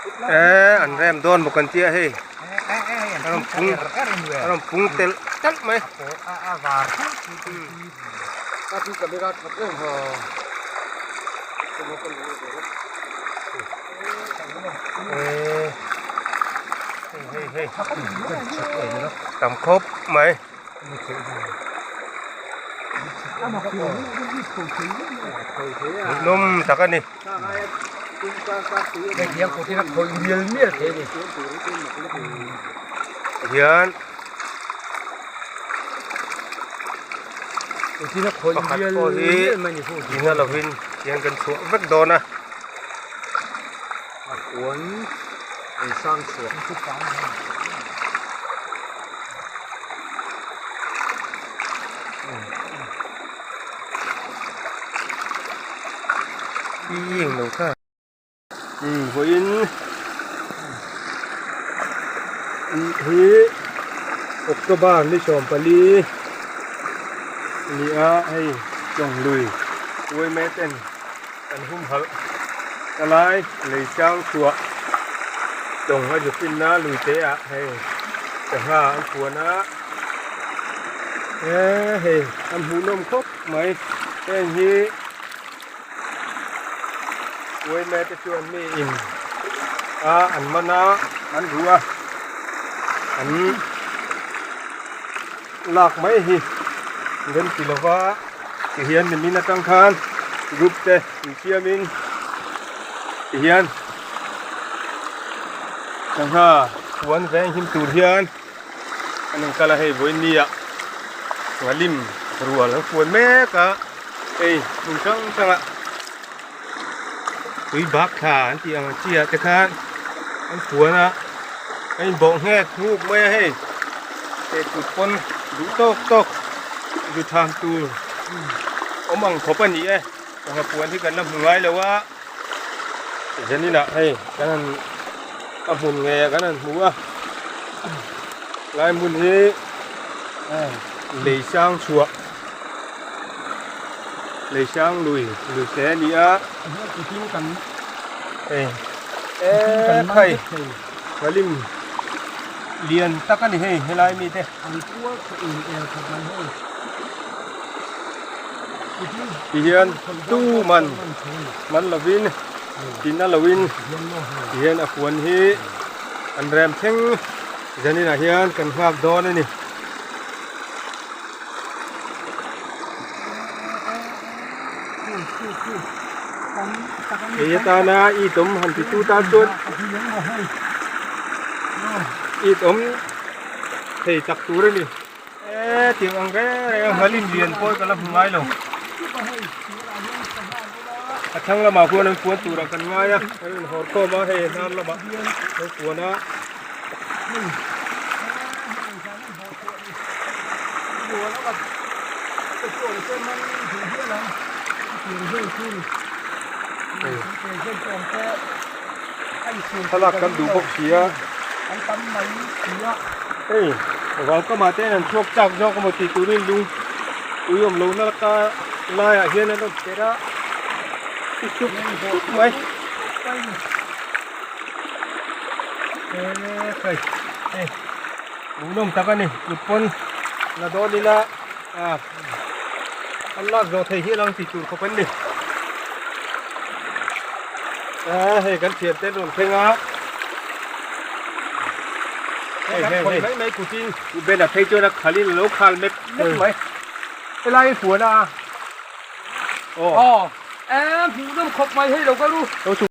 E an rem dawn maw kan tia hei a rawn pung a rawn pung telh telh mai. Hei hei tam khawp mai. Hmuhnawm tak a ni. Hian pakhat pawh hi tina lovin hian kan chhuah vek dawn a. Eng lo kha vawiin hi October ni 14 a ni a hei Chawnglui uaime ten Kan humhalh ta lai lei chang chhuah tawng a zuk inna lui te ah hei sangha an puan a e hei an hmuhnawm khawp mai heng hi uaime te chuan mi in a an man a an ruh a an lak mai hi rem ti lova tihian nimin atang khan group te insiamin tihian sangha puan veng him tur hian an inkal a hei vawiin ni ah ngalim rual an fuan mek a hei hmun hrang hrang ah tui bak thla an tih ang chi ah te khan an fuan a a inbawh nghek nghuk mai a hei he kut pawn duh tawk tawk zu tham tur awm ang khawp a ni e sangha puan hi kan la hmu ngai lo a zanin ah hei kan han a hmun ngei ah kan han hmu a lai hmun hi lei sang chhuah. Lei hrang lui lui te a ni a hei e khai valim lian tak a ni hei helai mi te ti hian tu man man lovin tin a loin ti hian a puan hi an rem thleng zanin ah hian kan nghak dawn a ni. Hei atana it awm han ti tu tan chuan it awm thei tak tur a ni e tiang ang reng reng a nghalin lian pawh ka la hmu ngai lo a thlang lamah khuan an puan turah kan ngai a an inhawr khawm a hei hnar lamah an puan a. Thlalak kan duh bawk si a hei vau kamah te hian an chhuak chak zawk emaw tih turin lung ui awm lohna ka laiah hian an rawn per a ti sup sup mai hei hei. Hmuhnawm tak a ni kut pawn la dawn ila ah an lak zawh thei hial ang tih tur khawp an ni ah hei kan thian te an rawn thleng a hei hei hei mai mai kutin u Ben a phei chuan a khalin a lo khal mep mep mai helai hi fuan a aw aw e hmuhnawm khawp mai hei lo kal u.